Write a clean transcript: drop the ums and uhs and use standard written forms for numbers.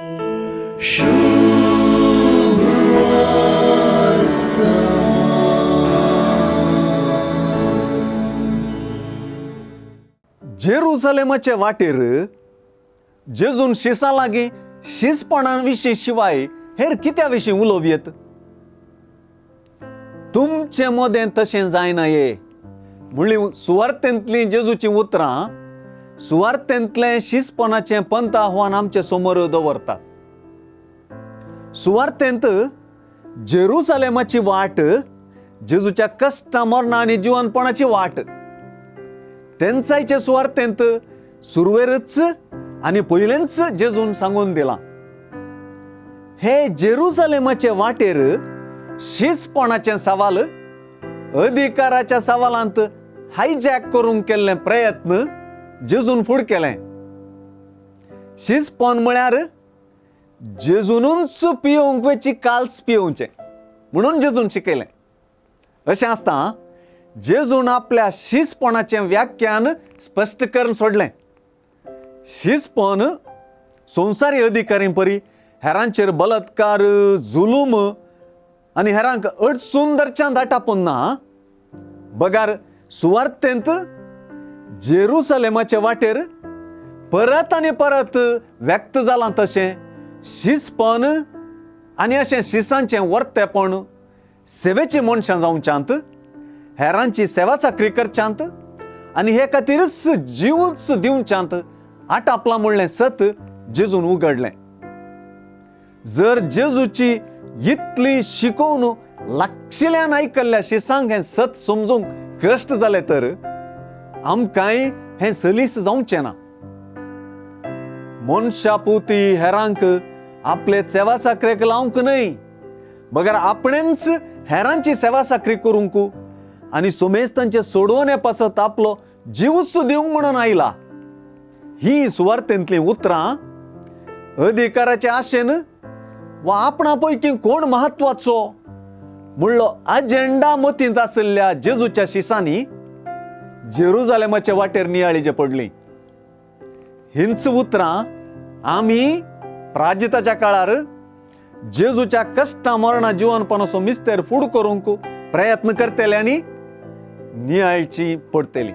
जेरुसलेमाचे वाटेर जेजून शिसां लागीं शिसपणा विशीं शिवाय हेर कित्या विशीं उलोवं येत? तुमचे मदें तशें जायना ये म्हणली सुवार्थेंतलीं जेजूचीं उतरां सुवार्थेंतलें शिसपणाचें पंथ आव्हान आमचे समोर दवरतात. सुवार्थेंत जेरुसलेमाची वाट जेजूच्या कश्टां मरणां आनी जिवनपणाची वाट. तेंचायचे सुवार्थेंत सुरवेरच आनी पयलेंच जेजून सांगून दिलां. हे जेरुसलेमाचे वाटेर शिसपणाचें सवाल अधिकाराच्या सवालांत हायजॅक करूंक केल्ले प्रयत्न जेजून फुड केलें. शिसपण म्हळ्यार जेजूनूच पियोवंक वेची काल्स पियोवचें म्हणून जेजून शिकयलें. अशें आसता जेजून आपल्या शिसपणाचें व्याख्यान स्पश्ट करून सोडलें. शिसपण संवसारी अधिकारी परी हेरांचेर बलात्कार, जुलूम आनी हेरांक अडचून धरच्यान दाटापून ना, बगार सुवार्थेंत जेरुसलेमाचे वाटेर परत आनी परत व्यक्त जालां तशें शिसपण आनी अशें शिसांचें वर्तेपण सेवेची मनशां जावच्यांत, हेरांची सेवा चाकरी करच्यांत आनी हे खातीरच जिवूच दिवच्यांत आटापलां म्हणलें सत जेजून उगडलें. जर जेजूची इतली शिकोवन लागशिल्ल्यान आयकल्ल्या शिसांक हें सत समजूंक कश्ट जाले तर आमकांय हें सलीस जावचें ना. मनशा पुती हेरांक आपले सेवा चाकरेक लावंक न्हय, बगर आपणेंच हेरांची सेवा चाकरी करूंक आनी सोमेस्तांचे सोडवणे पासत आपलो जिवूच दिवंक म्हणून आयला. ही सुवार्थेंतलीं उतरां अधिकाराचे आशेन वा आपणा पैकी कोण म्हत्वाचो म्हणलो अजेंडा मतींत आशिल्ल्या जेजूच्या शिसांनी जेरुजालेमाचे वाटेर नियाळीचे पडली. हींच उतरां आमी प्राजिताच्या काळार जेजूच्या कश्टां मरणां जिवनपणाचो मिस्तेर फूड करूंक प्रयत्न करतले आनी नियाळची पडटली.